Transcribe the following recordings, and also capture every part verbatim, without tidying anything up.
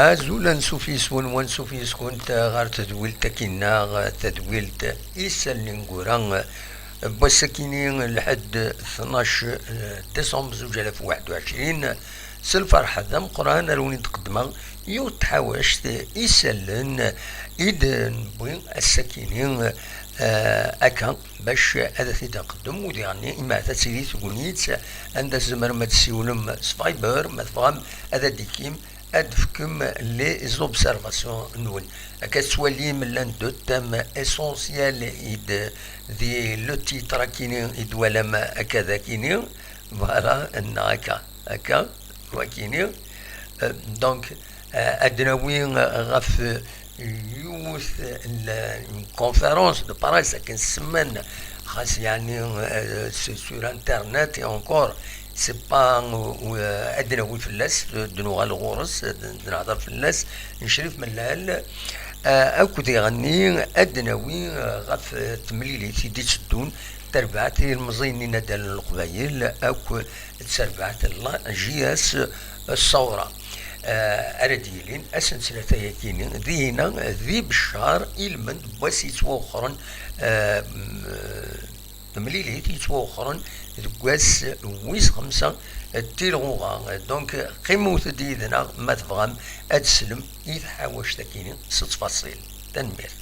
Azul, ansuf yes-wen, wansuf yes-kunt ɣer tedwilt-agi-nneɣ, tadwilt Isallen ineggura n wass-akini, lḥedd tnac décembre zuǧ alaf u waḥed u ɛecrin. S lferḥ d ameqqran ara wen-id-qeddmeɣ yiwet n tḥawact isallen i d-newwi ass-akini, eh, akka, bac ad t-id-nqeddem, u diɣenni, imeɛt ad tili tegnit anda tzemrem ad tessiwlem s Viber, ma tebɣam ad d-ikim ad d-tefkem les observations-nwen. Akka tettwalim, llan deux thèmes essentiels i d, di le titre akini i d-twalam akka d akini. Voilà, neɣ akka, akka, wakini. Euh, donc, euh, ad d-nawi, euh, ɣef, euh, yiwet n la, une conférence de presse akken semman, xas, yeɛni, euh, sur, sur internet et encore, c'est pas, euh, ad d-nawi fell-as, euh, d-nuɣal ɣur-s, euh, d-nehder fell-as, n Crif Mellal, euh, akked iɣenni ad d-nawi, euh, ɣef, euh, temlilit i d-itteddun, tarbaɛt i yilmeẓyen n yinaddalen n Leqbayel akk d tarbaɛt n la J S Ṣawra, eh, ara d-yilin ass n ttlata-agi-ni, dihina di Beccar, i lmend n wass yettwawexxren, eh, m-, temlilit yettwawexxren deg wass wis xemsa n tilɣuɣa. Donc, qqimet-d yid-neɣ ma tebɣam ad teslem i tḥawact-agi-ni s ttfaṣil. Tanemmirt.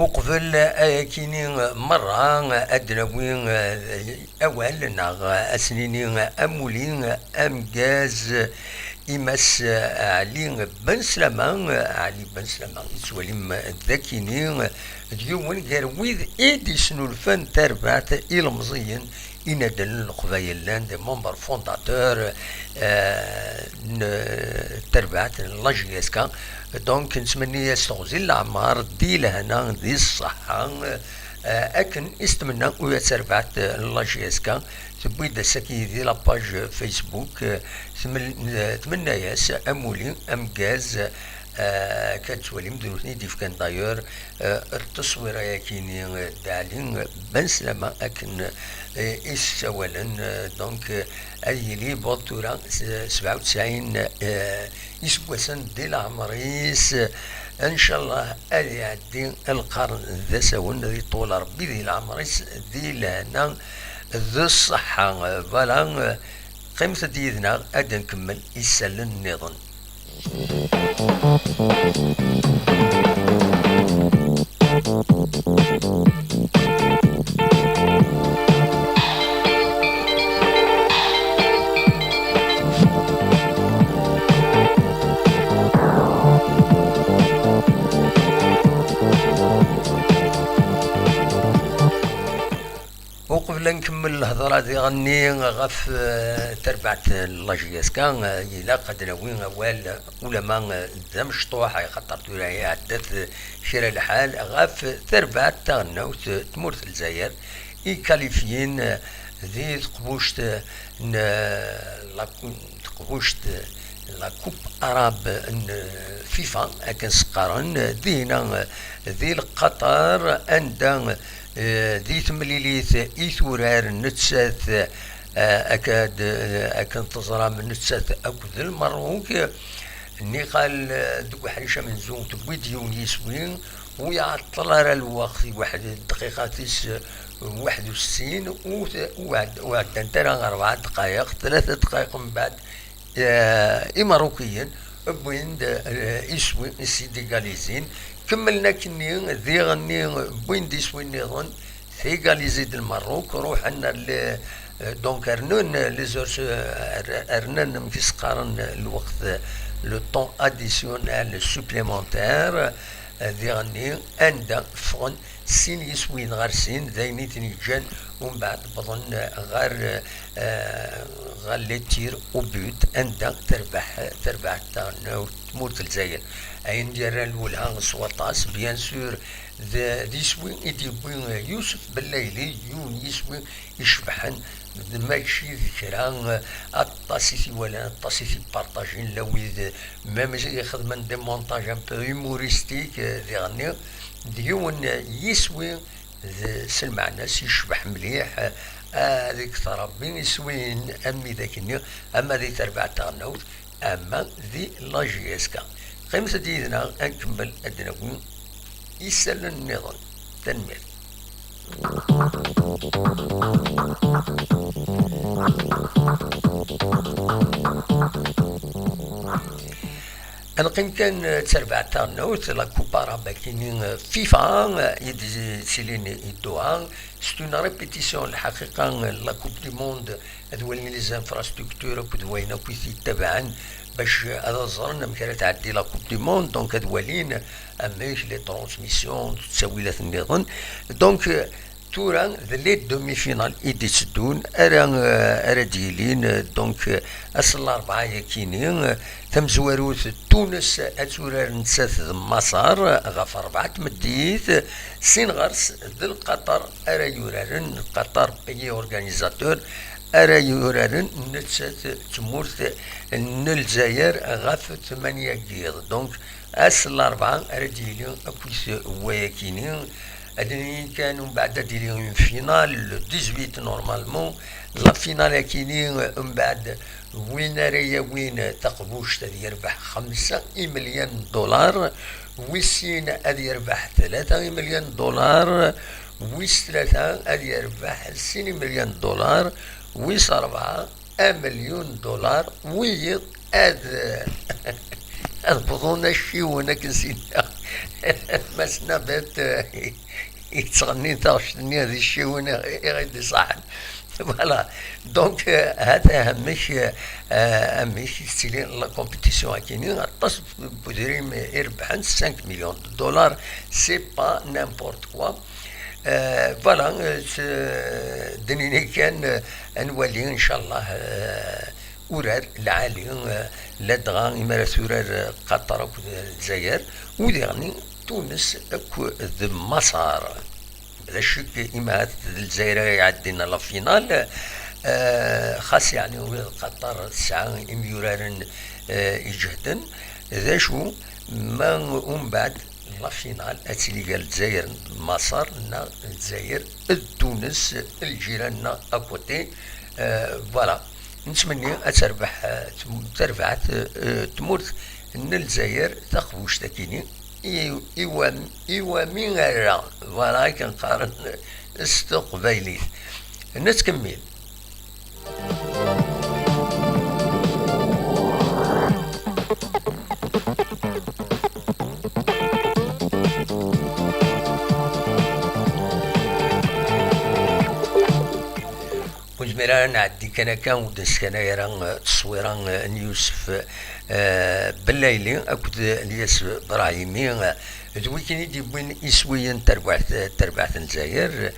Uqbel ayakini merra, ad d-nawi, eh, awal neɣ ad s-nini amuli ameggaz i Mass Ɛli Ben Slama. Ɛli Ben Slama, yettwalim d akini d yiwen gar wid i d-yesnulfan tarbaɛt ilemẓiyen inaddalen n Leqbayel, l'un des membres fondateurs, euh, n terbaɛt n la J S K. Donc, nettmenni-as teɣzi n leɛmer, di lehna, di ṣṣeḥḥa, euh, akken i s-tmenna uya d terbaɛt n la J S K. Tewwi-d ass-agi di la page Facebook, euh, tmel-, euh, tmenna-yas amuli ameggaz, euh, akka tettwalim d nutni i d-yefkan d'ailleurs, euh, tteswira-yakini, euh, d Ɛli Ben Slama akken, euh, i s-ssawalen, euh, donc, euh, ad yili bon tura s-, sebɛa u tesɛin, euh, iseggasen di leɛmer-is, euh, ncallah ad iɛeddi lqern d asawen, ad iṭṭul Rebbi di leɛmer-is di lehna d ṣṣeḥḥa. Voilà, euh, qqimet-d yid-neɣ ad nkemmel isallen nniḍen. Uqbel ad nkemmel lhedra diɣenni ɣef, eh, terbaɛt n la J S K, eh, ilaq ad d-nawi awal, ulama, eh, d amecṭuḥ, axaṭer tura iɛedda-t, eh, kra lḥal, ɣef terbaɛt taɣelnawt, eh, tmurt n Lezzayer, i kalifyin, eh, di teqbuct, eh, n, eh, la Cou-, teqbuct, eh, la Coupe Arabe n, eh, FIFA, akken s-qqaren, eh, dihina, eh, di Lqaṭer, anda, eh, di temlilit i turar nettat, eh, akka d-, eh, akken teẓram, nettat akked Lmerruk. Niqal, eh, deg uḥric amenzu tewwi-d yiwen yiswi, ur iɛeṭṭel ara lweqt i waḥed dqiqat-is, eh, waḥed u settin, ur t-, ur ɛed-, ur ɛeddant ara rebɛa dqayeq, tlata dqayeq mbeɛd, eh, Imeṛṛukiyen wwin-d, eh, iswi s-id-igalizin. Kemmlen akkenni, diɣenni wwin-d iswi nniḍen, tigalizi d Lmeṛṛuk, ruḥen ar le-, eh, donc rnun les heures, eh, r-, rnan, amek i s-qqaren, lweqt, eh, le temps additionnel supplémentaire, eh, diɣenni anda ffɣen sin yiswiyen ɣer sin, d ayen i ten-yeǧǧan umbeɛd wwḍen ɣer, eh, ɣer les tirs au but, anda terbeḥ terbaɛt taɣelnawt tmurt n Lezzayer. Ayen d-yerran lwelha s waṭas, bien sûr, d, d iswi i d-yewwi Yusef Bellayli, yiwen yiswi icebḥen, mačči d kra, aṭas i t-iwalan, aṭas i t-ipartajin, la wid même i ixedmen des montages un peu humoristiques, eh, diɣenni d yiwen yiswi, d, s lmeɛna-s yecbeḥ mliḥ, eh, ad ikter Rebbi iswiyen am widak-nni, ama di terbaɛt taɣelnawt, ama di la J S K. Qqimet-d yid-neɣ, ad nkemmel ad d-nawi isallen nniḍen. Tanemmirt. Ad neqqim kan, eh, d terbaɛt taɣelnawt, la Coupe Arabe akini, eh, FIFA, eh, i d-yettilin i Doha. C'est une répétition, lḥaqiqa, eh, la Coupe du Monde, ad walin les infrastructures akked wayen akk i t-yettabaɛen bac ad ẓren amek ara tɛeddi la Coupe du Monde, donc ad walin amek les transmissions, ttawilat nniḍen. Donc, euh, tura d les demi-finales i d-itteddun ara, euh, ara d-yilin, euh, donc, euh, ass n larebɛa yakini, euh, tamezwarut Tunes ad turar nettat d Maṣer ɣef rebɛa tmeddit, sin ɣer-s d Lqaṭer ara yuraren, Qatar pays organisateur, ara yuraren nettat d tmurt n Lezzayer ɣef tmanya n yiḍ. Donc, ass n larebɛa ara d-yili akkit wayakini. Ad nini kan, umbeɛd ad d-yili une finale le dix-huit normalement. La finale akini, umbeɛd win ara yawin taqbuct ad yerbeḥ xemsa imelyan n dollar, wis sin ad yerbeḥ tlata imelyan n dollar, wis tlata ad yerbeḥ sin imelyan n dollar, wis rebɛa amelyun n dollar, wiyiḍ ad, ad bḍun acciwen akken s-yenna Mass Nabet, eh, yettɣennin taɣect-nni d acciwen i, i ɣ-id-iṣaḥen. Voilà. Donc, euh, hata amek, euh, amek tettili la compétition akini, aṭas n udrim i rebḥen, cinq millions de dollars, c'est pas n'importe quoi. Euh, voilà, euh, d-nini kan, euh, ad nwali, inchallah, euh, urar lɛali, euh, ladɣa imi ara turar, euh, Qatar akked, euh, Lezzayer, u diɣen Tunes akked Maṣer. D acu-k, imahat d Lezzayer ara iɛeddin la finale, euh, xas yeɛni ula d Qatar tesɛa imyuraren, euh, iǧehden, d acu ma umbeɛd la finale ad tili gar Lezzayer d Maṣer neɣ Lezzayer d Tunes, lǧiran-nneɣ à côté. Euh, voilà. Nettmenni ad terbeḥ, euh, tm-, terbeɛt, euh, tmurt n Lezzayer taqbuct akini i, i wam-, i wami ara. Voilà akken qqaren s teqbaylit. Nettkemmil. Ur nezmir ara ad nɛeddi kan akka, ur d-neskanay ara, eh, tteswira, eh, n Yusef, eh, Bellayli akked Lyas Brahimi, eh, d wikin i d-yewwin iswiyen n terbaɛt, terbaɛt n Lezzayer.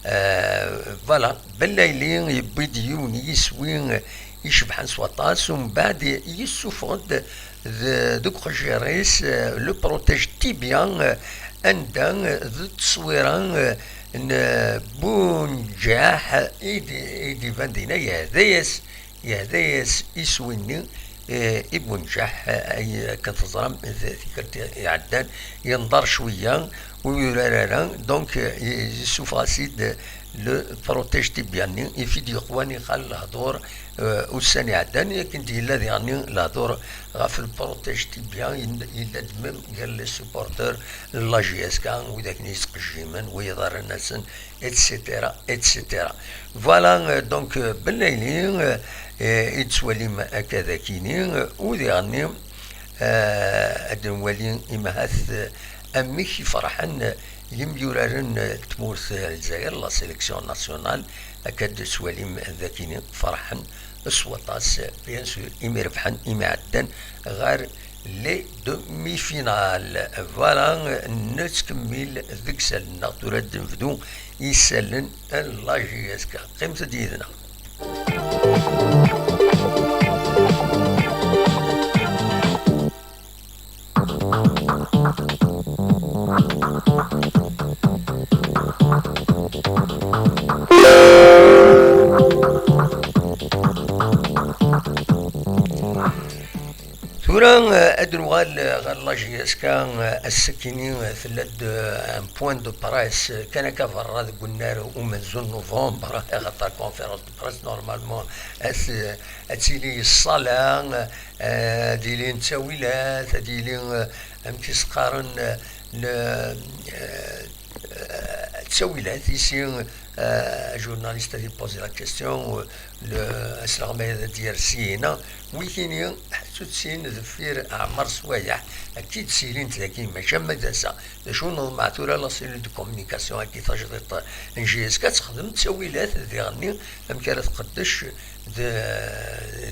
Eh, voilà, Bellayli yewwi-d yiwen n yiswi, eh, icebḥen s waṭas, umbeɛd yessufeɣ-d d-, deg uqejjir-is, eh, le protège tibia, eh, anda, eh, d tteswira, eh, n, eh, Bunǧaḥ i d-, i d-iban dinna, yehda-yas, yehda-yas iswi-nni, eh, i Bunǧaḥ, eh, ay akken teẓram, d tikkelt iɛeddan, yenḍer cwiya, ur yurar ara, donc, eh, yessufeɣ-as-id le protège tibia-nni, i t-id-yeqwan ixal lehdur, eh, ussan iɛeddan, akken d-yella diɣenni lehdur ɣef le protège tibia, yella-, yella-d même gar les supporters n la J S K, widak-nni yettqejjimen, wiyaḍ rran-asen, et cetera, et cetera. Voilà, euh, donc, euh, Bellayli, euh, euh, i d-tettwalim akka d akini, euh, u diɣenni, euh, ad nwali imahat, euh, amek i ferḥen, euh, yimyuraren, euh, n tmurt, euh, n Lezzayer, la sélection nationale, akka d-tettwalim d akini, ferḥen s waṭas, euh, bien sûr, imi rebḥen, imi ɛeddan ɣer les demi-finales. Voilà, nettkemmil deg isallen-nneɣ. Tura ad d-nebdu isallen n la J S K. Qqimet-d yid-neɣ. Tura, eh, ad nuɣal, eh, ɣer la J S K, eh, ass-akini, eh, tella-d, eh, un point de presse, eh, kan akka berra deg unnar umenzu n novembre, axaṭer conférence de presse, normalement, ad, eh, ad tili ṣṣala, eh, ad ilin ttawilat, ad yili, eh, amek i s-qqaren, eh, le, eh, eh, ttawilat, ici, eh, journaliste ad ipozi la question, eh, le, asleɣmay ad d-yers syin, wikini ḥettut sin deffir Ɛmer Swayeḥ, akka i d-ssilint dagi, maca ma d ass-a. D acu neḍmeɛ tura la cellule de communication, akka i tajdiṭ n J S K ad texdem ttawilat diɣenni, amek ara tqeddec d,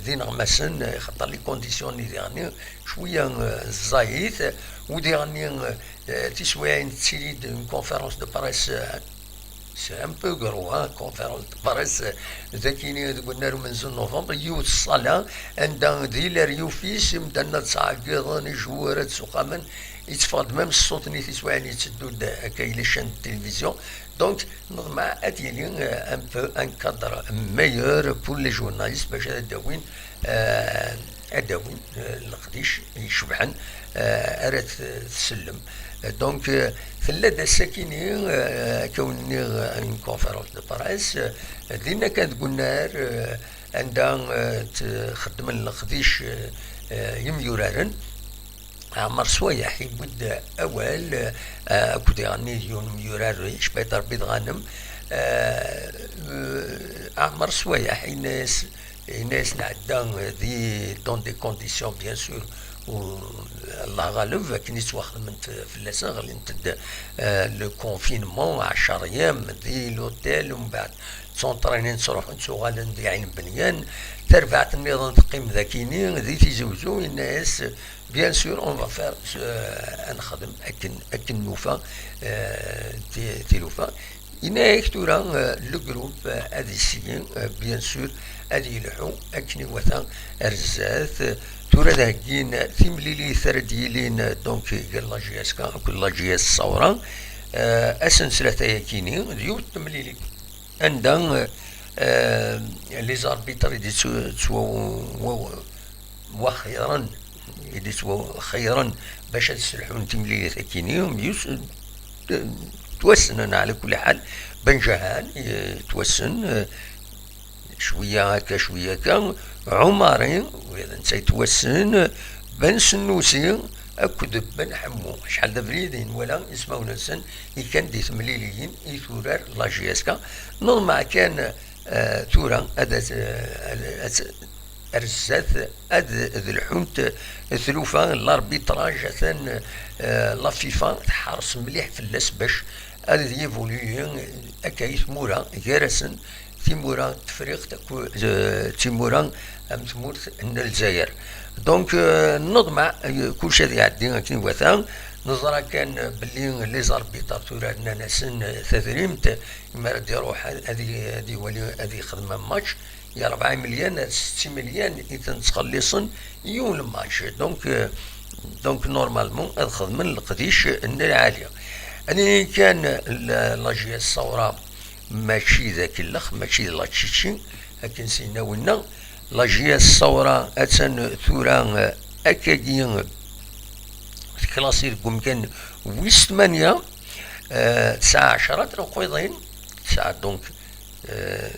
d ineɣmasen, xaṭer les conditions-nni diɣenni cwiya, eh, ẓẓayit, u diɣenni, eh, tiswiɛin tettili-d une conférence de presse, eh, c'est un peu gros, hein, conférence de presse, eh, dakini deg unnar umenzu n novembre, yiwet ṣṣala, anda di leryuf-is imdanen ad ttɛeggiḍen, ijewwur ad suqamen, yetteffeɣ-d même ṣṣut-nni tiswiɛin yetteddu-d akka i les chaînes de télévision. Donc, neḍmeɛ ad yili, euh, un peu un cadre meilleur pour les journalistes bac ad d-awin, euh, ad d-awin, euh, leqdic icebḥen, euh, ara t-, tsellem. Euh, donc, euh, tella-d ass-akini, euh, akka wen-nniɣ, euh, une conférence de presse, euh, dinna kan deg unnar, euh, anda, euh, t-, xeddmen leqdic, euh, euh, yimyuraren. Ɛmer Swayeḥ yewwi-d awal, eh, akked iɣenni d yiwen umyurar yecba-t Rebbi d Ghanem. Eh, eh, Ɛmer Swayeḥ yenna-yas, yenna-yas nɛedda di, dans des conditions, bien sûr, u Allah ɣaleb, akken i ttwaxedment fell-asen, ɣlint-d, eh, le confinement, ɛecṛ yyam di l'hôtel, umbeɛd ttunṭrinin, ttruḥun, ttuɣalen di Ɛin Belyan, tarbaɛt nniḍen teqqim dakini, di Tizi Uzzu, yenna-yas, bien sûr, on va faire, euh, ad nexdem akken, akken nufa, euh, ti-, tilufa. Yenna-yak tura, euh, le groupe, euh, ad yessigi, euh, bien sûr, ad yelḥu akken iwata ar zdat. Tura ad heggin timlilit ara d-yilin, euh, donc, gar la J S K akked la J S Sawra. Euh, ass n ttlata-yakini, d yiwet n temlilit anda, euh, les arbitres i d-yettwaxeyyren, i d-yettwaxeyyren bac ad sselḥun timlilit-akini, myus-, ttwassnen ɛla kulli ḥal. Ben Jahan, eh, ttwassen, eh, cwiya akka, cwiya akka. Ɛumari, ula d netta yettwassen. Ben Sennusi akked Ben Ḥemmu. Acḥal d abrid i nwala ismawen-nsen ikan di temliliyin i turar la J S K. Neḍmeɛ kan, eh, tura ad, ad, ad, ar zdat ad d-lḥunt tlufa, l'arbitrage, atan, eh, la FIFA tḥeṛṛes mliḥ fell-as bac ad yévoluer akka i tmura gar-asen, timura n Tefriqt akked, eh, timura am tmurt n Lezzayer. Donc, eh, neḍmeɛ, eh, kullec ad iɛeddi akken iwata. Neẓra kan belli les arbitres tura rnan-asen, eh, tadrimt, mi ara d-iruḥ ad, ad i-, ad iwali, ad yexdem am match, ya rebɛa imelyan ar setta imelyan i ten-ttxelliṣen yiwen match. Donc, euh, donc normalement ad xedmen leqdic n lɛali. Ani kan la, la J S Sawra mačči d akellex, mačči d la Tcitci, akken s-yenna winna. La J S Sawra attan tura, euh, akkagi, euh, teklasi deg umkan wis tmanya, euh, tesɛa ɛecṛa n tneqqiḍin, tesɛa donc, euh,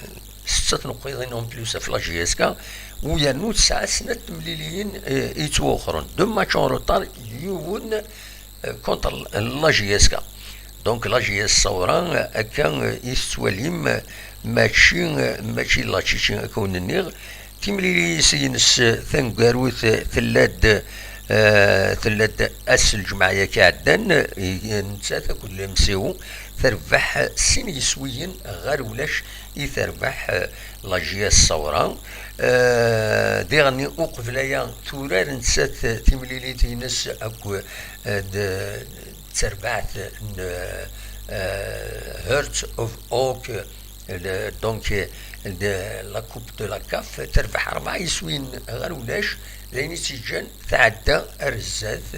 setta tneqqiḍin en plus ɣef la J S K, u yernu tesɛa snat temliliyin, euh, i yettwawexren, deux matchs en retard, yiwen, euh, contre la J S K. Donc la J S Sawra, euh, akka, euh, i tettwalim, euh, mačči, euh, mačči la Tcitci akka wen-nniɣ. Timlilit-ines taneggarut tella-d, eh, tella-d ass n lǧemɛa-yagi iɛeddan, i, nettat akked le M C O, terbeḥ sin yiswiyen ɣer ulac i terbeḥ, eh, la J S Sawra. Euh, diɣen uqbel aya turar nettat timlilit-ines akk, euh, d d terbaɛt n, euh, Heart of Oak, le- donc, euh, de la Coupe de la CAF, terbeḥ rebɛa yiswiyen ɣer ulac, d ayen i tt-yeǧǧan tɛedda ar zdat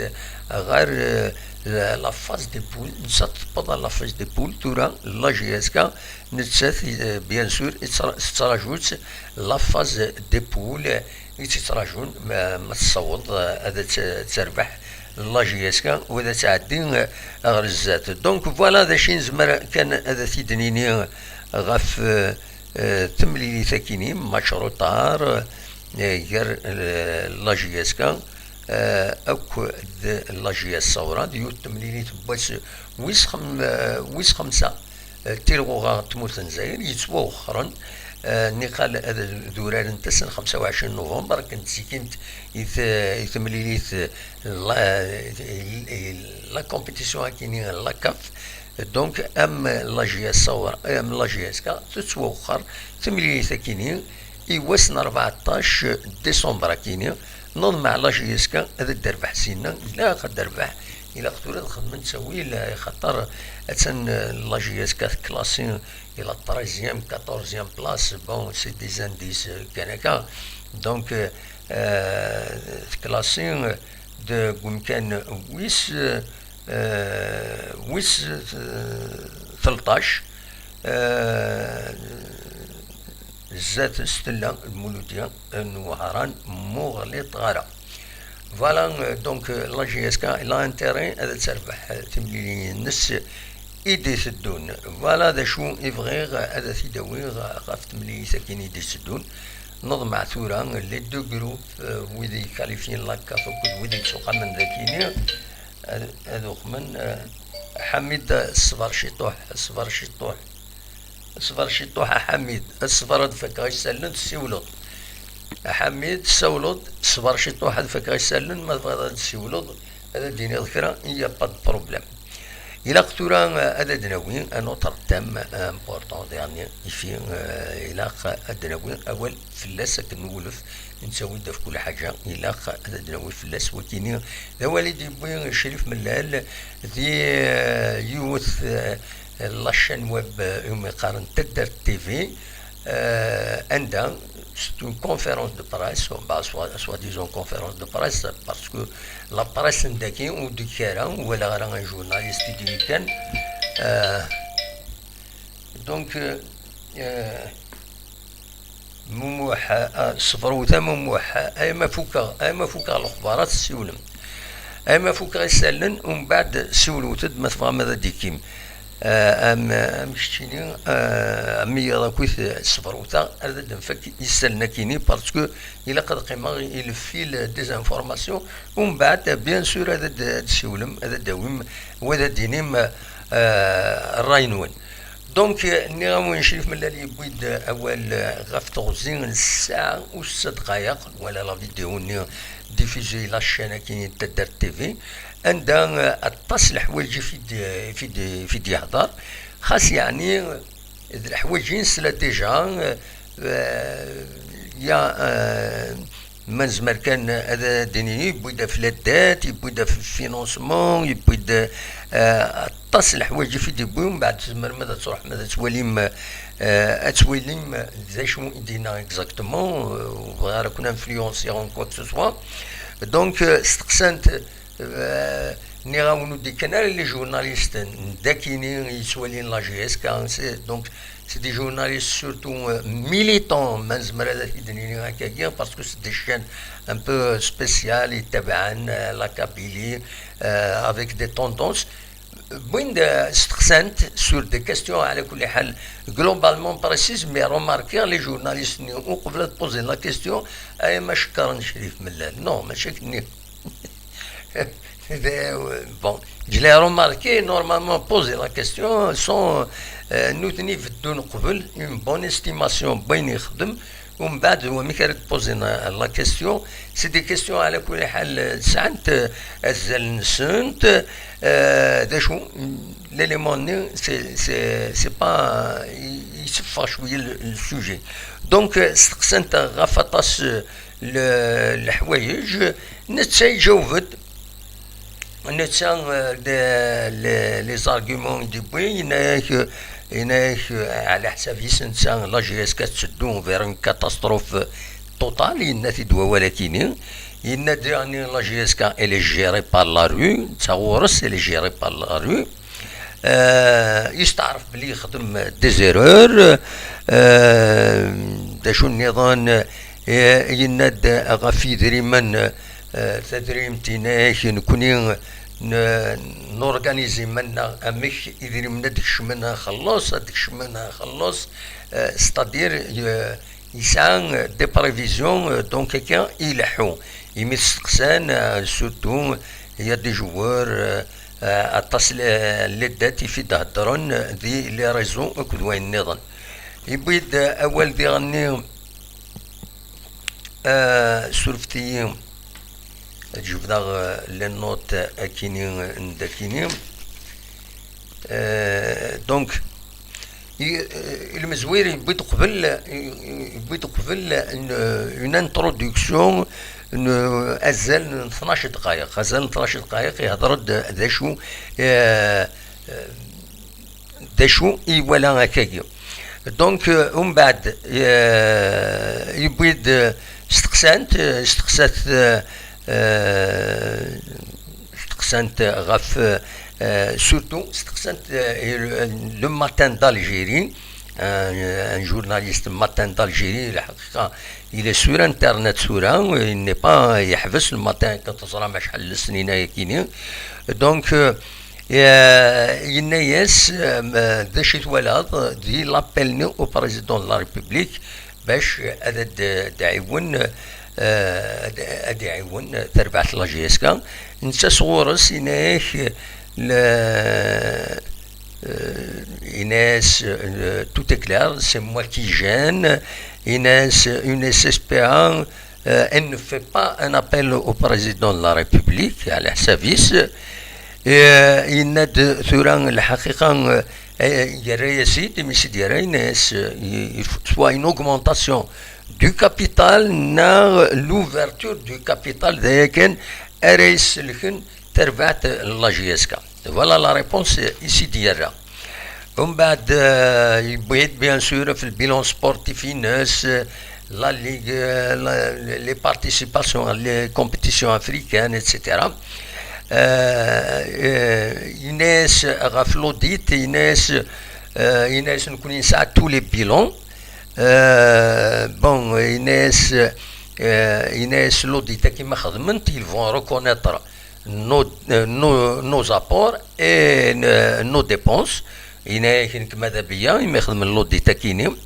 ɣer, euh, la, la phase des poules. Nettat tewweḍ ɣer la phase des poules, tura la J S K nettat, euh, bien sûr, tettra-, tettraǧu-tt la phase des poules i tt-yettraǧun ma, ma tessaweḍ, euh, ad tt-, terbeḥ la J S K u ad tɛeddi, euh, ɣer zdat. Donc voilà d acu i nezmer kan ad t-id-nini ɣef, euh, euh, temlilit akini, match retard, euh, gar, euh, la J S K, euh, akked la J S Saoura, d yiwet temlilit n wass wis xem-, euh, wis xemsa, euh, tilɣuɣa n tmurt n Lezzayer yettwawexxren, euh, niqal ad d urarent ass n xemsa u ɛecrin november, akken ttekint i t-, i temlilit, euh, la, i la compétition akini la CAF. Donc, am la J S Saoura, am la J S K, tettwawexxer temlilit akini i wass n rbeɛṭac décembre akini. Neḍmeɛ la J S K ad d-terbeḥ sinna, ilaq ad d-terbeḥ, ilaq tura ad xedmen ttawil, axaṭer attan, euh, la J S K teklasi i la treizième, quatorzième place, bon, c'est des indices, euh, kan akka. Donc, euh, euh, teklasi, euh, deg umkan wis, euh, euh, wis, euh, tleṭṭac, euh, zdat Stella Lmuludya n Wehran, muɣliṭ ɣara. Voilà, euh, donc, euh, la J S K, elle a intérêt ad terbeḥ timlilin-nnes i d-iteddun. Voilà d acu i bɣiɣ ad t-id-awiɣ ɣef temlilit-agi i d-iteddun. Neḍmeɛ tura les deux groupes, euh, wid i qualifien la CAF akked wid i yettuqamen d akini, ad, ad uqmen, euh, Ḥamid, ṣṣber ciṭuḥ, ṣṣber ciṭuḥ. Ṣber ciṭuḥ a Ḥamid, ṣber ad fakeɣ isallen, tessiwleḍ. A Ḥamid, tessawleḍ, ṣber ciṭuḥ ad fakeɣ isallen, ma tebɣiḍ ad tessiwleḍ, ad d-tiniḍ kra, il y a pas de problème. Ilaq tura, euh, ad d-nawi un autre thème, euh, important, dernier, ici, euh, ilaq ad d-nawi awal fell-as akken nwulef, nettawi-d ɣef kul ḥaǧa, ilaq ad d-nawi fell-as. Wakini d awal i d-yewwi Crif Mellal di, euh, yiwet, euh, la chaîne web, euh, umi qqaren Taddart T V, euh, anda c'est une conférence de presse, bah, soit, soi-disant conférence de presse, parce que la presse n daki ur d-tekki ara, ur walaɣ ara un journaliste i d-yekkan. Euh, donc, euh, euh, Mumuḥ, ah, ṣebṛewt a Mumuḥ, ay ma fukeɣ, ay ma fukeɣ lexbarat, siwlem. Ay ma fukeɣ isallen, umbeɛd siwlewt-d ma tebɣam ad d-ikkim. Ah, am, am keččini, ah, am wiyaḍ akkit, ṣebṛewt-aɣ, ad d-nfak isallen akini, parce que ilaq ad qqimeɣ i le fil des informations, umbeɛd, bien sûr, ad d-, ad d-siwlem, ad d-awim, wa ad d-inim, ah, ṛṛay-nwen. Donc, euh, nniɣ-awen, Crif Mellal yewwi-d awal, euh, ɣef teɣzi n ssaɛa u setta dqayeq, wala la vidéo-nni diffusée la chaîne-agi n Taddart T V, anda, euh, aṭas leḥwayeǧ i fi d-, i fi d-, i fi d-yehḍer, xas yeɛni, euh, d leḥwayeǧ i nesla déjà, euh, euh, ya, euh, Ma nezmer kan ad d-nini, yewwi-d ɣef la dette, yewwi-d ɣef financement, yewwi-d, euh, aṭas n leḥwayeǧ i fi d-yewwi, mbeɛd tzemrem ad truḥem ad twalim, euh, ad twalim d acu i d-yenna exactement, euh, ur bɣiɣ ara kun influencer en quoi que ce soit. Donc, euh, steqsan-t, euh, nniɣ-awen ur d-ikkan ara les journalistes n dakini yettwalin la J S K, c'est, donc, C'est des journalistes surtout, euh, militants, ma nezmer ad t-id-nini akkagi, parce que c'est des chaînes un peu spéciales, yettabaɛen, euh, la Kabylie, euh, avec des tendances. Wwin-d, euh, steqsan-t sur des questions, ɛla kulli ḥal, globalement précises, mais remarquez, les journalistes-nni, uqbel ad poser la question, ay ma cekkren Crif Mellal. Non, mačči akken-nni. Bon, je l'ai remarqué, normalement, poser la question, sont, euh, nutni beddun qbel, une bonne estimation, n wayen yexdem, ومن بعد، هو ملي كانت بوزينا لا كيستيون، سي دي كيستيون على كل حال ساعات، آه، الزل نسنت، آه، داشو، ليليمون ني، سي، سي، سي با، يسفى شوية السوجي. دونك، آه، استقسنت غاف اطاس، آه، ل-، الحوايج، نتا يجاوبت. نتا، آه، لي، لي، لي زارغيومون يدي بوي، يناك، يناك، آه، على حساب يسنتا لا جي اس كتسدو فير اون كاتاستروف توتال، ينا تيدوا ولا كيني. ينا ديرني لا جي اس كا، الي جيري بار لا رو، نتا غورس، الي جيري بار لا رو. آه، يستعرف بلي يخدم دي زيرور. آه، داشو النظام، آه، يناد غاف يدريمن، آه، تدريم تيناك نكوني ن-، نورغانيزي منا امك يدريمن ديك شمنا خلص، ديك شمنا خلص. آه، ستادير، آه، يسعى دي بريفيزيون، آه، دونك هكا يلحو. يمي تستقسان، آه، سورتو يا دي جوور، آه، آه، اطاس ل-، لي دات يفيد هضرن دي لي ريزو اكد وين نظن. يبيد اول دي غني، آه، سورفتي. تجيب داغ، آه، لي نوت اكيني نداكيني. آه، دونك، ي-، آه، المزوير يبيد قبل، يبيد قبل اون انترودكسيون، ازال اثناش دقائق، ازال اثناش دقائق يهضر د-، داشو، آه، آه، داشو يوالا هكاكي. دونك، آه، ومن بعد، آه، يبيد، آه، استقسانت، آه، استقسات، آه، آه، استقسانت غاف، آه، سورتو استقسانت، آه، لو ماتان دالجيري، آه، ان جورناليست ماتان دالجيري، الحقيقة، il est sur internet ثورة، il n'est pas يحبس لو ماتان، كتزرى مع شحال السنين هاكيني. دونك، آه، يناياس، آه، ما-، داش يتوالد، دي لابيل ني او بريزيدون لا ريبوبليك، باش هذا د-، دعيون، آه، هذا، هذا يعاون تربعة لا جي اس كا. نتا صغورس يناك ل-، آه، يناس، آه، tout est clair, c'est moi qui gêne. يناس، une S S P A, آه، elle ne fait pas un appel au président de la République, على حسابيس. آه، يناد ثورة الحقيقة، آه، يرى يسيد، مي سيد يرى يناس، آه، ي-، ي-، soit une augmentation du capital, ناغ l'ouverture du capital, ذايا كان أريس لكن تربعت لا جي اس كا. Voilà la réponse, يسيد يرى. ومن بعد، آه، يبغيت بيان سور في البيلون سبورتيف يناس، آه، لا ليغ، آه، لا، لي بارتيسيباسيون، لي كومبيتيسيون افريكان، ايتترا. آه، آه، يناس غاف لوديت، يناس، آه، يناس نكون نسعى تو لي بيلون. آه، بون، يناس، آه، يناس لوديت كيما خدمنت، ils vont reconnaître nos, nos, nos apports et nos dépenses. يناك نك ماذا بيا، يما يخدم لوديت كيني.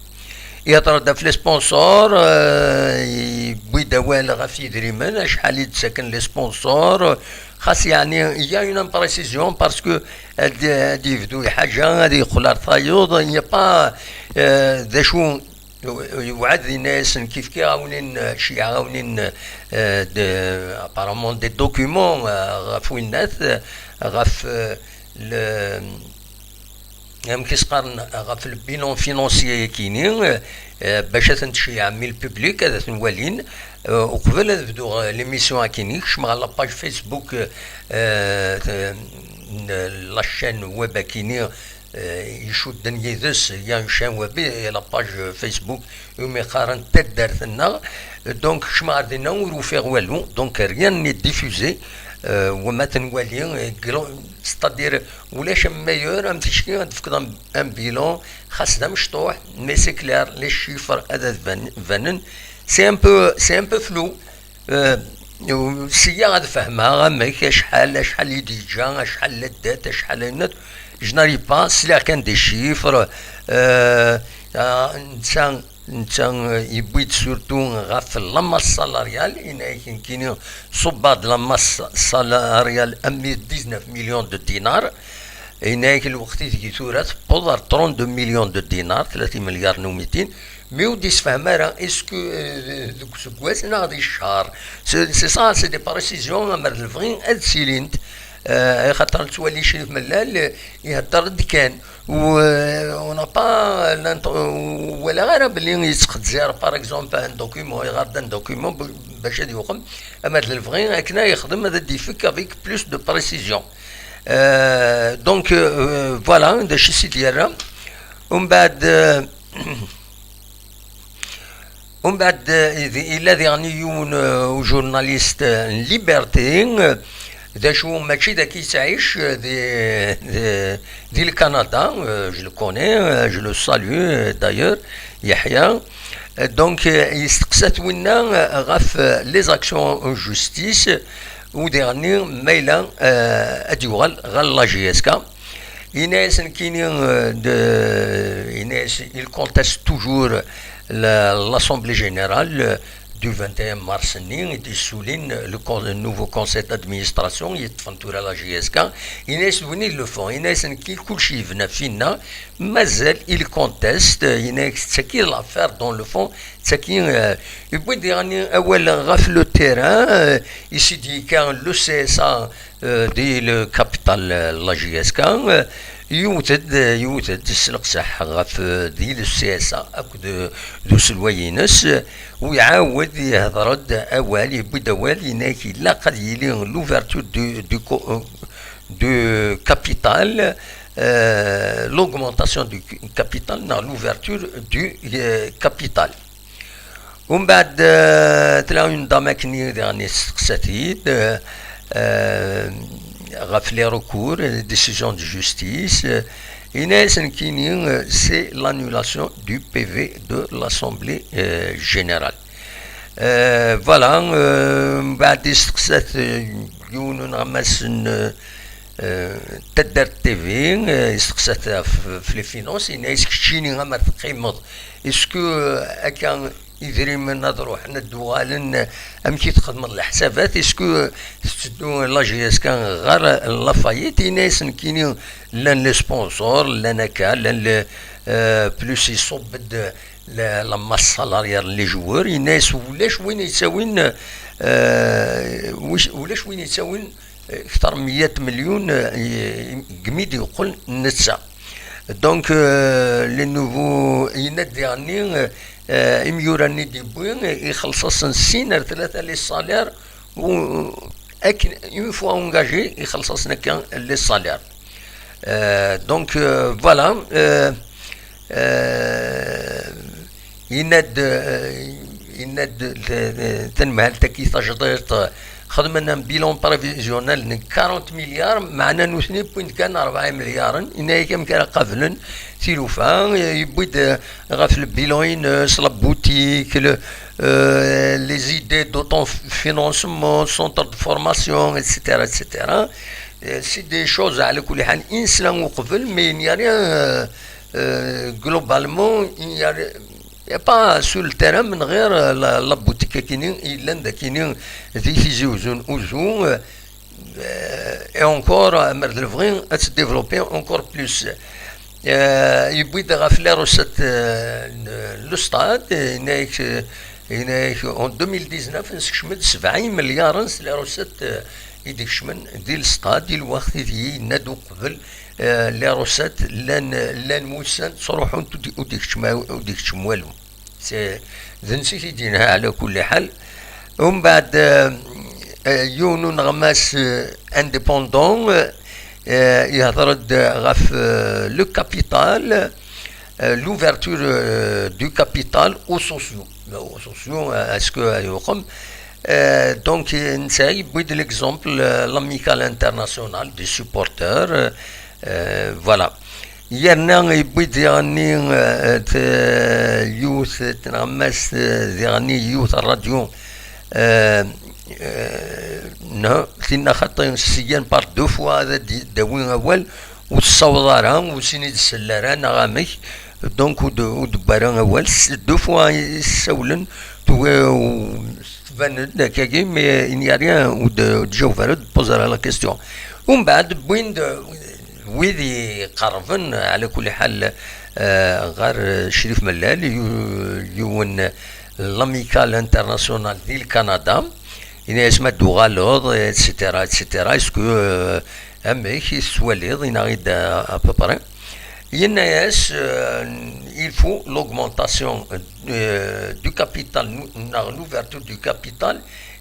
يهضر دا في لي سبونسور، آه، يبوي دوال غاف يدريمن، شحال يتسكن لي سبونسور، خاص يعني، il y a une imprécision parce que هاد، هاد يبدو حاجة، هاد يقول لها تايوض، il n'y a pas، آه، ذا شو يوعد الناس كيف كي عاونين، شي عاونين، آه، د-، apparemment des documents، آه، غاف وينات، آه، غاف، آه، ال-، أم كيسقارن غاف البيلون فينونسيي كيني، آه، باش تنتشي عام الببليك هذا تنوالين. آه، وقبل نبدو ليميسيون كيني، كشم على لاباج فيسبوك، آه، آه، لاشين ويب كيني، آه، يشدن يدس، يا شان ويب، لاباج فيسبوك، يوم يقارن تدارتنا. دونك كشم عندنا وروفيغ والو، دونك rien n'est diffusé، آه، وما تنوالي، آه، ستادير ولاش ميور، ام تشكي غتفقد ام، ام بيلون، خاص دا مشطوح، مي سي كلير، لي شيفر هذا بانن، سي ان بو، سي ان بو فلو. آه، سيا غاد فهمها، غامك شحال، شحال اللي ديجا، شحال لدات، شحال النت، جناري با، سلا كان دي شيفر، آه، آه، نتا، نتا يبويد سورتو غاف لا ماس سالاريال، إن كاين كيني صباد لا ماس سالاريال أمي ديزناف مليون دو دينار، إن الوقت يجي ثورة تبوض ثرون دو مليون دو دينار، ثلاثين مليار نوميتين، Mi ur d-yessefhem ara, est-ce que, euh, deg useggas neɣ di ccher? C'est, c'est ça, c'est des précisions, amer d lebɣi ad ssilint. Euh, axaṭer nettwali cci mellal, euh, ihedder-d kan. U, euh, on n'a pas l'int-, euh, walaɣ ara belli yettqeddir, par exemple, un document, iɣer-d un document, b-, bac ad yuqem, amer d lebɣi, akken ad yexdem, ad d-ifek avec plus de précision. Euh, donc, euh, voilà, d acu i s-id-yerra. Umbeɛd, euh, Umbeɛd, eh, yella diɣen yiwen, eh, ujurnalist, eh, n Liberté, eh, d acu, mačči d aki yettɛic, eh, di, di, di le Canada, eh, je le connais, eh, je le salue, eh, d'ailleurs, Yahya. Eh, donc, eh, yesteqsa-t winna, eh, ɣef, eh, les actions en justice, u diɣen ma yella, eh, ad yuɣal ɣer la J S K. Yenna-yas nekkini, euh, de, yenna-yas, il conteste toujours la, l'Assemblée Générale, euh, du vingt et un mars-nni, i d-yessulin le con-, le nouveau conseil d'administration, yeṭṭfen tura la J S K. Yenna-yas d win i d le fond, yenna-yas nekkini kulci yebna finna, mazal il conteste, yenna-yas d tagi l'affaire dans le fond, d tagi, euh, yewwi-d diɣen awal ɣef le terrain, euh, i s-id-yekka le C S A, euh, di le capital, euh, la J S K, euh, yewwet-d, yewwet-d s leqseḥ ɣef, euh, di le C S A akked, euh, d uselway-ines, euh, u iɛawed ihder-d awal, yewwi-d awal, yenna-k ilaq ad yili l'ouverture du, du co-, euh, du capital, euh, l'augmentation du capital, neɣ l'ouverture du, euh, capital. Umbeɛd, euh, tella une dame akken i diɣen yesteqsa-t-id, euh, euh, ɣef les recours, les décisions de justice, euh, yenna-yas nekkini, euh, c'est l'annulation du P V de l'Assemblée, euh, Générale. Euh, voilà, euh, umbeɛd yesteqsa-t, euh, yiwen uneɣmas n, euh, euh, Taddart T V, euh, yesteqsa-t ɣef, ɣef les finances, yenna-yas keččini amer teqqimeḍ, est-ce que, euh, akka idrimen ad ruḥen, ad d-uɣalen, euh, amek i txedmeḍ leḥsabat, est-ce que, euh, tetteddu la J S K ɣer la faillite? Yenna-yas nekkini llan les sponsors, llan akka, llan les, euh, plus iṣubb-d la, la masse salariale n les joueurs, yenna-yas ulac win yettawin, euh, wic-, ulac win yettawin kter meyya melyun, eh, i, i, deg mi d-yeqqel netta. Donc, euh, les nouveaux, yenna-d diɣenni, euh, imyura-nni d-yewwi, eh, ixelleṣ-asen sin ar tlata les salaires, u, akken, une fois engagé, ixelleṣ-asen akka les salaires. Euh, donc, euh, voilà, euh, euh, yenna-d, euh, yenna-d, euh, tanemhalt-agi tajdiṭ, xedmen un bilan prévisionnel n quarante milliards, meɛna nutni wwin-d kan rebɛa imelyaren, yenna-yak amek ara qablen tilufa, yewwi-d, euh, ɣef le bilan-ines, la boutique, le, euh, les idées d'autofinancement, centre de formation, et cetera, et cetera. Euh, c'est des choses, ɛla kulli ḥal, i nesla uqbel, mais il n'y a rien, euh, euh, globalement, il n'y a, il n'y a pas sur le terrain, من غير, euh, la, la boutique akini, yellan d akini, di Tizi Uzzu, Uzzu, euh, euh, et encore, euh, amer d lebɣi, ad se développer encore plus. Euh, yewwi-d ɣef les recettes, euh, n le stade, yenna-yak, euh, yenna-yak, en deux mille dix-neuf, nsekcem-d sebɛa imelyaren s les recettes, euh, i d-ikecmen di le stade, di lweqt i d yenna-d uqbel, euh, les recettes llan, llan wussan ttruḥunt ur d-, ur d-ikeččem, ur d-ikeččem walu. C'est, d netta i t-id-yenha ɛla kulli ḥal. Umbeɛd, euh, euh, yiwen uneɣmas, euh, indépendant, euh, euh, yehder-d ɣef, euh, le capital, euh, l'ouverture, euh, du capital aux sociaux. Aux sociaux, euh, est-ce que, euh, yuqem? Euh, donc, euh, netta yewwi-d l'exemple, euh, l'Amicale Internationale des Supporters, euh, euh, voilà. Yerna yewwi-d diɣenni, euh, t-, yiwet tneɣmast, euh, diɣenni yiwet ṛṛadyu, euh, euh, non, tinna xaṭi, syen par deux fois ad d-, d-awi awal, ur tessaweḍ ara, ur sin i d-tsell ara, neɣ amek. Donc, ur d-, ur d-wwi ara awal. S-, deux fois i ssawlen, tugi, u-, tban-d akkagi, mais il n'y a rien, ur d-, ur d-jaweb ara, ur d-poze ara la question. Umbeɛd, wwin-d, wid iqerrben, ɛla kulli ḥal, euh, ɣer, euh, Crif Mellal, yu-, yiwen, euh, l'Amicale Internationale di Lkanada. Yenna-yas ma d-tuɣaleḍ, et cetera, et cetera. Est-ce que, euh, amek i tettwaliḍ? Yenna-ɣ-id, euh, à peu près. Yenna-yas, euh, il faut l'augmentation, euh, du capital, neɣ l'ouverture du capital,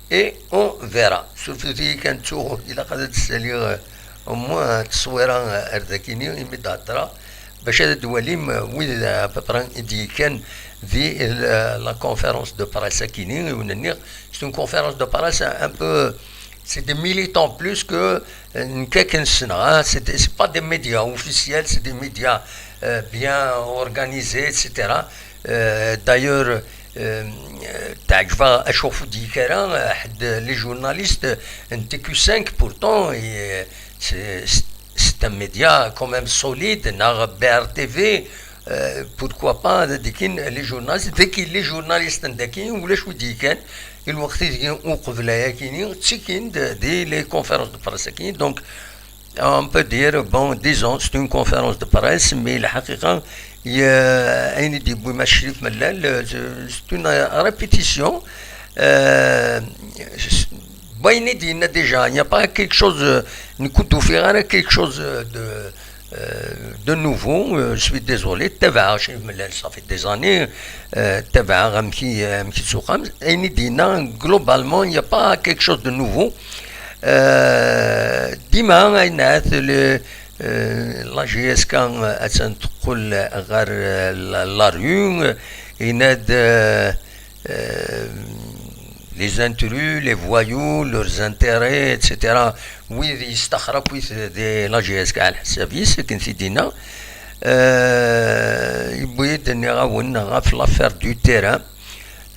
et on verra. Surtout kan ttuɣ, ilaq ad d-ssaliɣ, euh, au moins, tteswira, euh, ar dakini, imi d-heddreɣ, bac ad d-walim, euh, wid, euh, à peu près i d-yekkan di, euh, la conférence de presse akini, i wen-nniɣ, c'est une conférence de presse un peu, c'est des militants plus que, euh, nekk akken ssneɣ, hein. C'est, c'est pas des médias officiels, c'est des médias, euh, bien organisés, et cetera. Euh, d'ailleurs, euh, teɛǧeb-aɣ acu ur d-yekki ara, euh, ḥedd, les journalistes n T Q cinq, pourtant, et, euh, c'est, c'est un média quand même solide, neɣ B R T V, euh, pourquoi pas, dagi, les journalistes, dagi, les journalistes, dagi, ulac wi d-yekkan, i lweqt i dagi uqbel ayakini, ttikin-d di les conférences de presse akini, donc, on peut dire, bon, disons, c'est une conférence de presse, mais lḥaqiqa, il y a, ayen i d-yewwi Mass Crif Mellal, euh, c'est une répétition, euh, c'est, wayen i d-yenna déjà, il n'y a pas quelque chose, euh, nekk ur d-ufiɣ ara quelque chose, euh, de, euh, de nouveau, euh, je suis désolé, ttabaɛeɣ Crif Mellal, ça fait des années, euh, ttabaɛeɣ amek i, amek i tsuqam, ayen i d-yenna, globalement, il n'y a pas quelque chose de nouveau. Euh, dima, ayen ahat, le, euh, la J S K, euh, attan teqqel ɣer, euh, la, la rue, euh, yenna-d, euh, euh, les intrus, les voyous, leurs intérêts, et cetera. Wid yestaxer akk di la J S K ɛla ḥsab-is, akken t-id-yenna. Euh, yewwi-d, nniɣ-awen, ɣef l'affaire du terrain.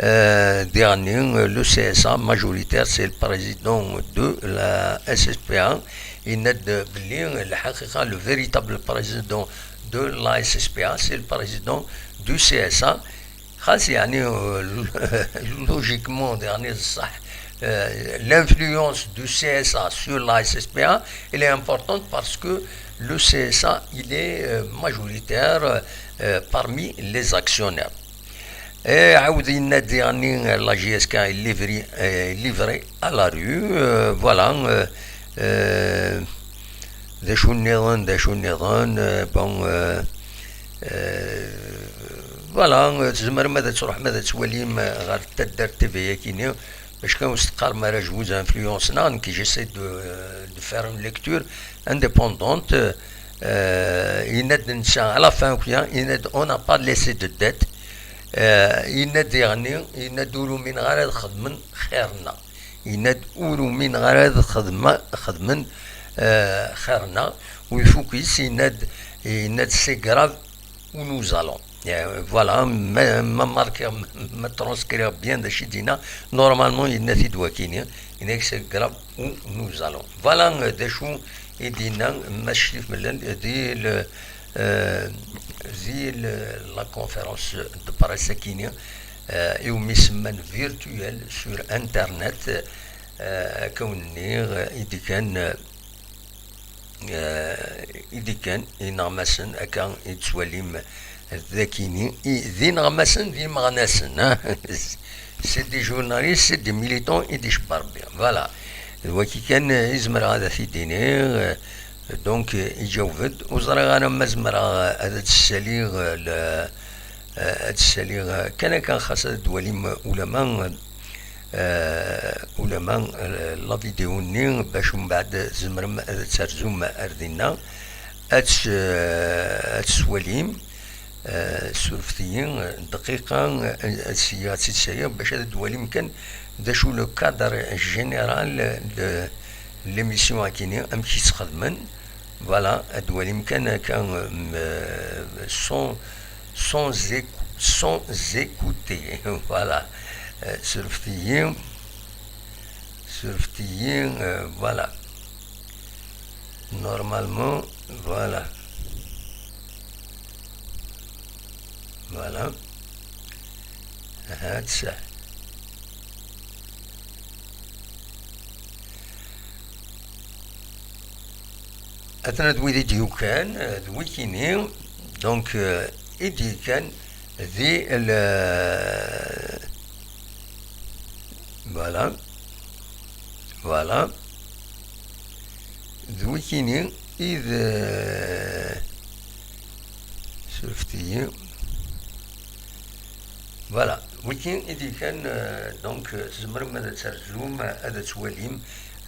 Euh, dernier, euh, le C S A majoritaire, c'est le président de la S S P A. Yenna-d belli, lḥaqiqa, le véritable président de la S S P A, c'est le président du C S A. Xas, yeɛni, euh, logiquement, yeɛni, ṣṣeḥ, euh, l'influence du C S A sur la S S P A, elle est importante parce que le C S A, il est, euh, majoritaire, euh, parmi les actionnaires. Et Aoud, il a dit, la J S K est livrée, est livrée à la rue. Euh, voilà. Euh, euh, d acu nniḍen, d acu nniḍen, euh, bon, euh, euh, voilà, euh, tzemrem ad tṛuḥem ad twalim, euh, ɣer taddart T V akini, bac kan ur s-teqqarem ara je vous influence, neɣ nekk j'essaie de, euh, de faire une lecture indépendante. Euh, yenna-d netta, à la fin, ok, yenna-d, on n'a pas laissé de dette. Euh, yenna-d diɣenni, yenna-d ur umineɣ ara ad xedmen xir-nneɣ. Yenna-d ur umineɣ ara ad xedma-, xedmen, euh, xir-nneɣ. U ifuk-is, yenna-d, yenna-d c'est grave où nous allons. Euh, voilà, ma, ma marquer, ma transcrire bien d acu i d-yenna, normalement, yenna-t-id wakini, yenna-k c'est grave où nous allons. Voilà, euh, d acu i d-yenna Mass Crif Mellal, euh, di le, euh, di le, la conférence de presse akini, euh, iwumi semman virtuel sur Internet, euh, akka wen-nniɣ, euh, i d-kan, euh, euh, i d-kan ineɣmasen, akka i tettwalim dakini, i, d ineɣmasen d imeɣnasen, hein. C'est des journalistes, c'est des militants i d-icebba Rebbi. Voilà. D waki kan, euh, i zemreɣ ad t-id-iniɣ, euh, donc, euh, iǧaweb-d. Ur ẓriɣ ara ma zemreɣ, euh, ad d-ssaliɣ, euh, le, euh, ad d-ssaliɣ, euh, kan akka, xas ad d-twalim, euh, ulama, euh, euh, ulama, euh, la vidéo-nni, bac umbeɛd tzemrem ad terzum ar dinna, ad tt-, euh, ad tettwalim, euh, surfet-iyi, euh, dqiqa, euh, ad s-, ad tt-id-ssaliɣ, bac ad d-twalim kan d acu le cadre général de l'émission akini, amek i tt-xedmen. Voilà, ad d-twalim kan akka, euh, sans, sans écou-, sans écouter. Voilà. Euh, surfet-iyi. Surfet-iyi, euh, voilà. Normalement, voilà. Voilà. Aha, tesɛa. Atan d wid i d-yukan, euh, d wikini. Donc, euh, i d-yekkan di le, voilà, voilà, d wikini i d, surfet-iyi. Voilà, wiki i d-yekkan, euh, donc, euh, tzemrem ad terzum, ad twalim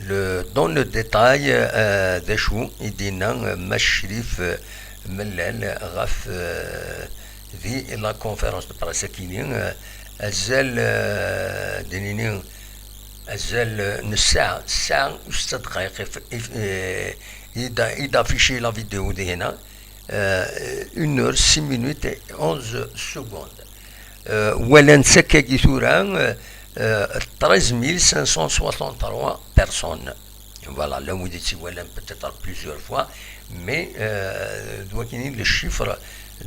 le, dans le détail, euh, d acu i d-yenna, euh, Mass Crif, euh, Mellal ɣef, euh, di la conférence de presse akini, euh, azal, euh, d-nini, azal, euh, n ssaɛa, ssaɛa u setta dqayeq i f-, i f-, euh, i d-, i d-affiché la vidéo dihina, euh, une heure, six minutes et onze secondes. Euh, walan-tt akkagi tura, euh, euh, treize mille cinq cent soixante-trois personnes. Voilà, là où il dit, voilà, peut-être plusieurs fois, mais, euh, d wakini le chiffre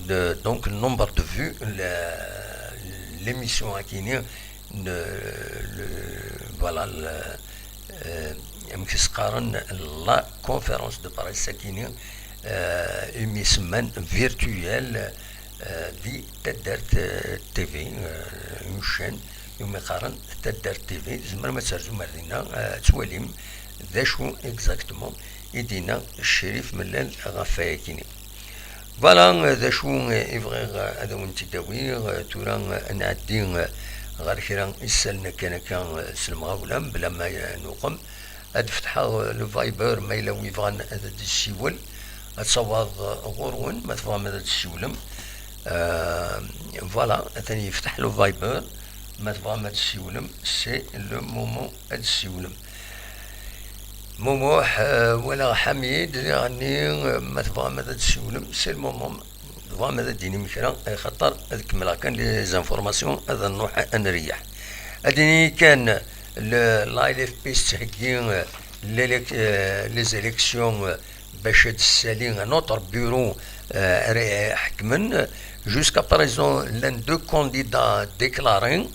de, donc, le nombre de vues, le, l'émission akini, le, le, voilà, le, euh, amek i s-qqaren, la conférence de presse akini, euh, imi semman virtuelle, euh, di Taddart, euh, T V, euh, une chaîne, umi qqaren Taddart T V, tzemrem ad terzum ar dinna, euh, ad twalim d acu exactement i d-yenna Crif Mellal ɣef wayakini. Voilà, euh, d acu, euh, i bɣiɣ, euh, ad awen-tt-id-awiɣ, euh, tura, euh, ad nɛeddi, euh, ɣer kra isallen akken akka, euh, s lemɣawla, mebla ma, euh, nuqem. Ad fetḥeɣ, euh, le Viber, ma yella wi bɣan ad d-issiwel, ad tawaḍ, euh, ɣur-wen, ma tebɣam ad d-tessiwlem. Euh, voilà, atan yefteḥ le Viber, ma tebɣam ad d-tessiwlem, c'est le moment ad d-tessiwlem. Mumuḥ, euh, wala Ḥamid, diɣenni, euh, ma tebɣam ad d-tessiwlem, c'est le moment. Tebɣam ad d-tinim kra, axaṭer ad kemmleɣ kan les informations, ad nruḥ ad nreyyeḥ. Ad d-nini kan, le, la L F P tettheggi, euh, l'élec-, euh, les élections, euh, bac ad d-tessali un autre bureau, euh, ara iḥekmen. Jusqu'à présent, llan deux candidats déclarés,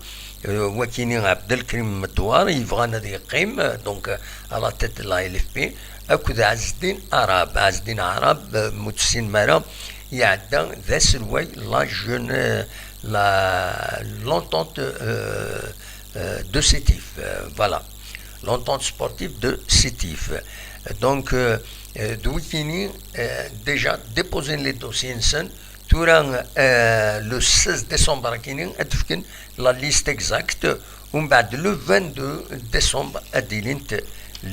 euh, wakini Abdelkrim Medouar, yebɣan ad yeqqim, euh, donc, euh, à la tête de la L F P, akked Ɛezdin Arab. Ɛezdin Arab, euh, ma ur tessinem ara, iɛedda d aselway la jeune, euh, la, l'entente, euh, euh, de Sétif, euh, voilà, l'entente sportive de Sétif. Donc, euh, euh, d wikini, euh, déjà déposer les dossiers-nsen, tura, euh, le seize décembre akini ad d-fken la liste exacte, umbeɛd le vingt-deux décembre ad d-ilint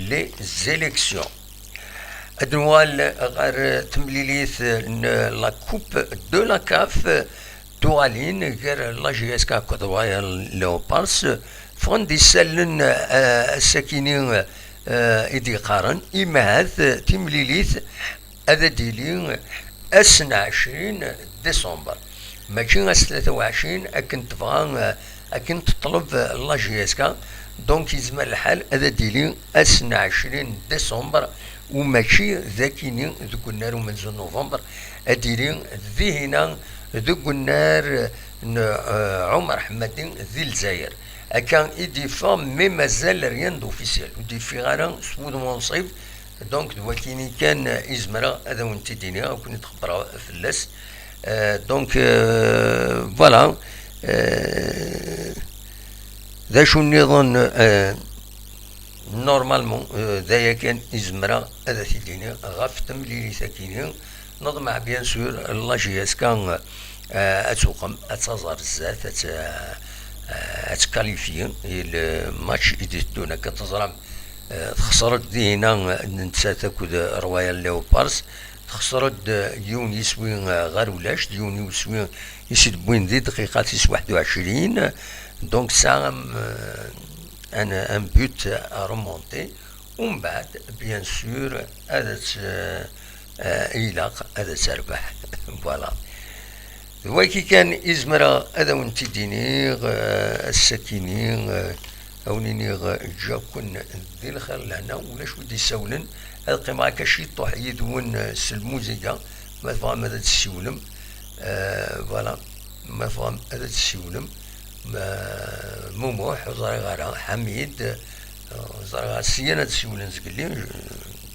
les élections. Ad nuɣal ɣer temlilit n la Coupe de la CAF, tuɣalin gar la J S K akked Royal Leopards, ffɣen-d isallen, eh, ass-akini, eh, i d-yeqqaren, imahat timlilit ad d-tili ass n ɛecrin décembre, mačči ass tlata u ɛecrin akken tebɣa, eh, akken teṭleb, eh, la J S K. Donc yezmer lḥal ad d-tili ass n ɛecrin décembre, u mačči d akini deg unnar umenzu n novembre, ad d-tili dihina deg unnar n, eh, Ɛumer Ḥemmadi di Lezzayer. Akka i d-yeffeɣ, mais mazal rien d'officiel, ur d-yeffiɣ ara s wudem unṣib. Donc d wakini kan i zemreɣ ad awen-t-id-iniɣ, ad ken-id-xebbreɣ fell-as. Euh, donc, euh, voilà. Euh, d acu nniḍen, euh, normalement, euh, d aya kan i zemreɣ ad t-id-iniɣ ɣef temlilit-akini. Neḍmeɛ, bien sûr, la J S K, euh, ad tuqem, ad taẓ ar zdat, ad t-, euh, ad tkalifyi i le match i d-iteddun. Akka teẓram, euh, texṣer-d dihina, euh, nettat akked Royal Leopards. Texṣer-d, euh, yiwen yiswi, euh, ɣer ulac, d yiwen yiswi i s-d-wwin di dqiqa tis waḥed u ɛecrin. Donc tesɛa, euh, un, un but à remonter. Umbeɛd, bien sûr, ad tt-, euh, euh, ilaq ad terbeḥ. Voilà. D wagi kan i zemreɣ ad awen-t-id-iniɣ, eh, ass-akini, eh, ad awen-iniɣ, eh, ǧǧiɣ-ken di lxir lehna, ulac wi d-isawlen, ad qqimeɣ akka ciṭuḥ yid-wen, eh, s lmuziga, ma tebɣam ad d-tessiwlem, eh, voilà, ma tebɣam ad d-tessiwlem, ma, Mumuḥ, ur ẓriɣ ara, Ḥamid, eh, ur ẓriɣ ara, syen ad d-siwlen zgelli, eh,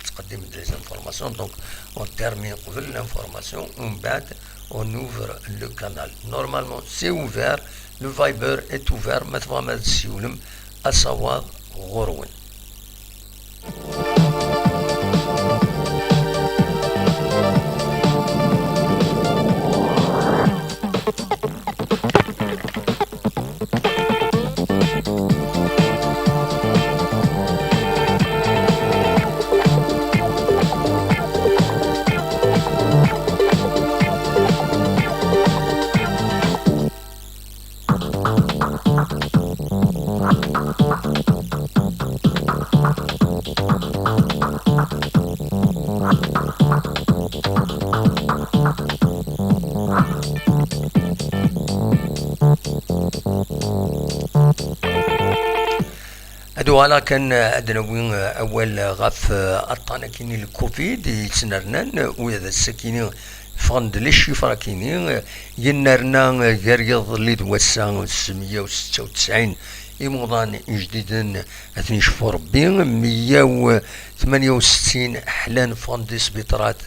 ttqeddim-d les informations, donc on termine qbel l'information, umbeɛd On ouvre le canal. Normalement, c'est ouvert. Le Viber est ouvert. Ma tebɣam ad tessiwlem, asawaḍ ɣur-wen. Ad uɣaleɣ kan, eh, ad d-nawi, eh, awal, eh, ɣef, eh, aṭṭan akini n le covid yettnernan, eh, u d ass-akini ffɣen-d les chiffres akini, eh, yennerna, eh, gar yiḍelli d wass-a s meyya u setta u tesɛin imuḍan ijdiden, eh, ad ten-yecfu Rebbi, meyya u tmanya u settin ḥlan ffɣen-d di sbiṭarat,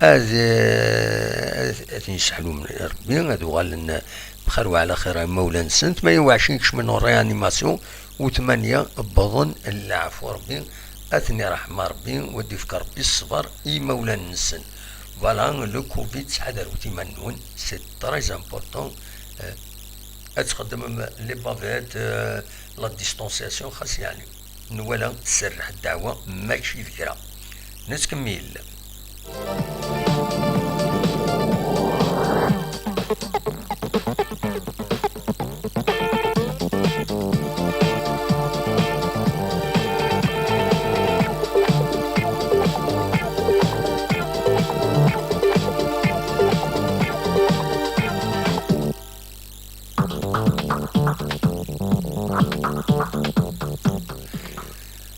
ad, ad, ad ten-yesseḥlu Rebbi, ad uɣalen bxir wa ɛla xir imawlan-nsen. Tmanya u ɛecrin kecmen en réanimation, u tmanya wwḍen, leɛfu Rebbi, ad ten-iṛḥem Rebbi, u ad d-ifk Rebbi ṣṣber i imawlan-nsen. Voilà, le covid, ttḥadaret iman-nwen, c'est très important. Euh, ad txeddmem les bavettes, euh, la distanciation, xas yeɛni. Nwala tserreḥ ddeɛwa, mačči d kra. Nettkemmil.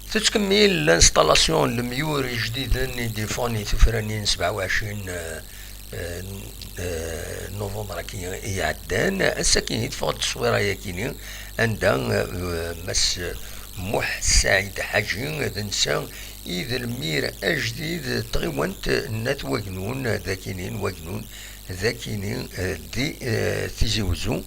Tettkemmil l'installation n lemyur ijdiden i d-iffɣen i tefranin sebɛa u ɛecrin, eh, eh, eh, novembre-agi iɛeddan. Ass-agi i teffeɣ-d tteswira-yagini, anda, eh, Mass Muḥ Saɛid Ḥaǧi, d netta i d lmir ajdid n tɣiwant n At Wagnun, d akini n Wagnun, d akini, eh, di, eh, Tizi Wezzu,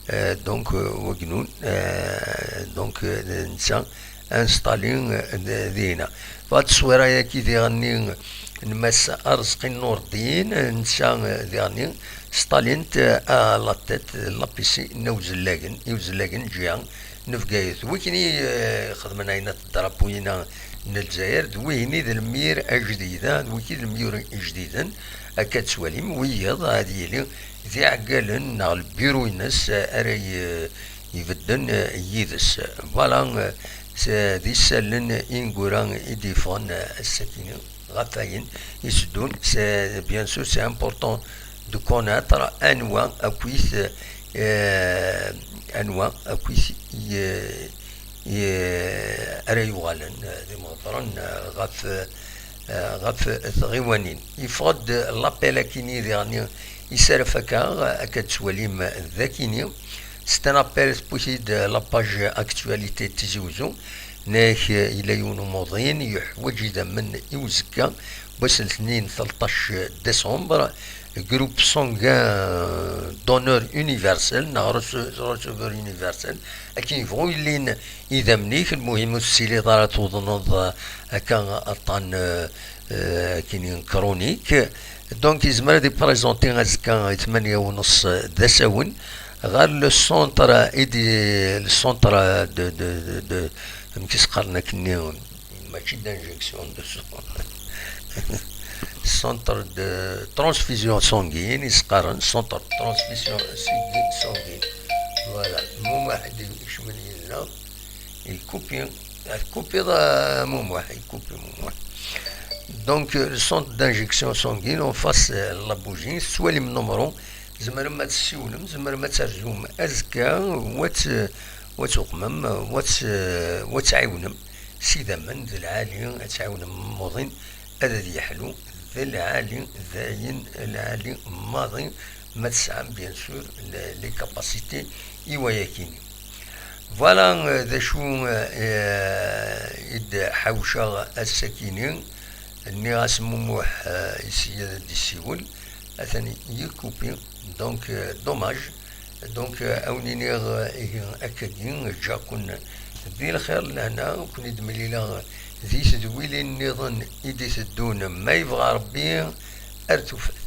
eh, donc, eh, Wagnun, eh, donc, eh, netta installé, eh, d-, dina. Ɣef tteswira-yagi diɣenni n Mass Arezqi Nurdin, netta, eh, diɣenni stalin-t, eh, à la tête n l'A P C n Iwzellagen, Iwzellagen ǧiha n Bgayet. Wikini, eh, xedmen ayen at drapu-ina n Lezzayer, d wihini d lmir ajdid, ah, d wiki d lemyur ijdiden, akka tettwalim, wiyiḍ ad yili d iɛeggalen neɣ lbiru-ines ara y-, ibedden, eh, yid-s. Voilà, eh, s-, d isallen ineggura i d-yeffɣen, eh, ass-akini ɣef wayen iteddun. C'est, bien sûr, c'est important de connaître anwa akkit, eh, anwa akkit i, i, ara yuɣalen, eh, d imḍebbren, eh, ɣef, eh, ɣef tɣiwanin. Yeffeɣ-d l'appel akini diɣenni isaraf akka, akka d-tettwalim d akini. C'est un appel, tewwi-t-id la page actualité n Tizi Wezzu. Nek, eh, yella yiwen umuḍin yeḥwaǧ idammen i uzekka, wass n letnin, tleṭṭac décembre, groupe sanguin d'honneur universel, neɣ rece-, receveur universel, akken yebɣu yellin idammen-ik, lmuhim ur tessiliḍ ara tuḍneḍ, eh, akka aṭṭan, eh, eh, akken chronique. Donc, yezmer ad iprésenté azekka i tmanya u nneṣ d asawen ɣer le centre, i di, le centre de, de, de, de, amek i s-qqaren akkenni, mačči d'injection de sang. Centre de transfusion sanguine, i s-qqaren centre de transfusion sanguine. Voilà, Mumaḥ i d-ikecmen yid-neɣ, ikupi, ikupi, euh, Mumaḥ, ikupi Mumaḥ. Donc, euh, le centre d'injection sanguine en face, euh, la bougie, tettwalim numéro, tzemrem ad tessiwlem, tzemrem ad terzum azekka, wa t-, wa tuqmem, wa t-, wa tɛiwnem s idammen d lɛali, ad tɛiwnem umuḍin ad, ad yeḥlu d lɛali, d ayen lɛali maḍi, ma tesɛam, bien sûr, le-, les capacités i wayakini. Voilà, euh, d acu, euh, i d-ḥawceɣ ass-akini. Nniɣ-as Mumuḥ, euh, yessi ad d-yessiwel. atan yekkupi, donc, euh, dommage. Donc, euh, a wen-iniɣ, euh, ihi akkagi, ǧǧiɣ-ken di lxir, lehna, ur ken-id-mlileɣ di tedwilin nniḍen i d-iteddun, ma yebɣa Rebbi, ar tufat.